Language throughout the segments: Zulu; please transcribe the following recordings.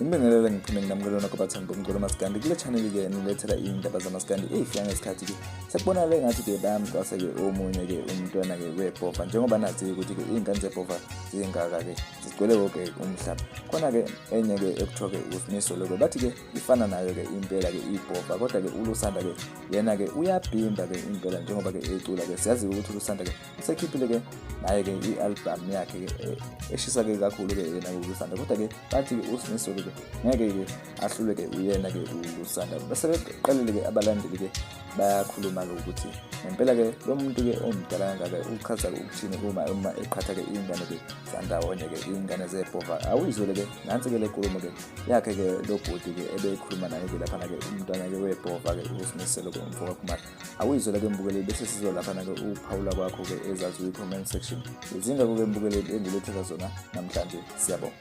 Ngibingelele ngiphinde nginamukele nokho bathandi bomculo maskandi kule channel ke nilethela iy'ndaba zamaskandi ey'fika ngesikhathi ke sekubonakale ngathi ke bayamcwasa ke omunye ke umntwana ke webhova njengoba nazi ukuthi ke iy'ngane zebhova zingaka ke zigcwele woke umhlaba khona ke enye ke ekuthiwa ke usimiso lokho bathi ke ifana nayo ke impela ke ibhova kodwa ke ulusanda ke yena ke uyabhimba ke impela njengoba ke ecula ke siyazi ukuthi ulusanda ke usekhiphile ke naye ke i-album yakhe ke eshisa ke kakhulu ke yena ulusanda kodwa ke bathi ke usimiso ke ngeke ke ahlulwe ke uyena ke ulusanda bese beqalile ke abalandeli ke bayakhuluma ke ukuthi ngempela ke lo muntu ke omdala kangaka uchaza ke ukuthini uma eqhatha ke iy'ngane ke zandawonye ke iy'ngane zebhova awuyizwele ke nansi ke le nkulumo ke yakhe ke lo bhuti ke ebekhuluma naye ke laphana ke umntwana ke webhova ke usimiselo ke umfo kakhumalo awuyizwele ke mbukeli bese sizwa laphana ke uphawula kwakho ke ezazi kwi-comment section izingako ke mbukeli engilethela zona namhlanje. Siyabonga.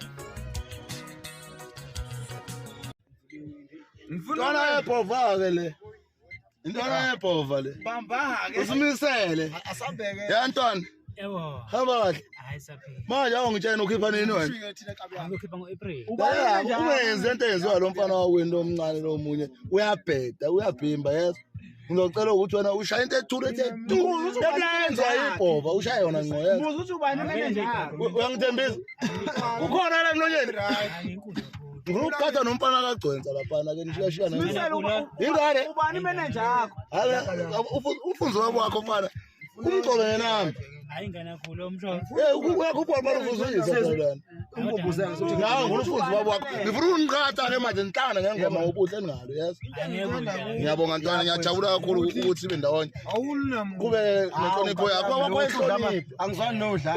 Intwana yebhova ke le. Intwana yebhova le. Bamba ke. Usimisele. Asambeke. Ya ntwana. Yebo. Hamba kahle. Hayi saphila. Manje awungitshena ukhipha nini wena? Ngizokhipha ngo-April. Ungenzi into eyenziwa lo mfana wakwenu lo omncane lo omunye. Uyabheda, uyabhimba yes. Ngizocela ukuthi wena ushaye into ethule ethe tu. Eyenziwa ibhova, ushaye yona ngqo yes. Muzi uthi ubani manager yakho? Uyangithembisa? Ukhona la emlonyeni? Hayi inkulu kakhulu. Ngifuna ukuphatha nomfana kagcwensa laphana ke nishiyashiya Simisele Ingane. ubani manager yakho? Umfunzi wabo wakho mfana. Umgcobe ngenami. Hayi ingane yakho lo mshongo. Eh uyakhupha mfana ufuze uyise phela. Nawe ngifuna umfunzi wabo wakho. Ngifuna ukuniqhatha ke manje nihlangane ngengoma ubuhle ningalo yes. Ngiyabonga ntwana ngiyajabula kakhulu ukuthi sibe ndawonye. Kube nenhlonipho yakho wakho inhlonipho. Angizwani nodla.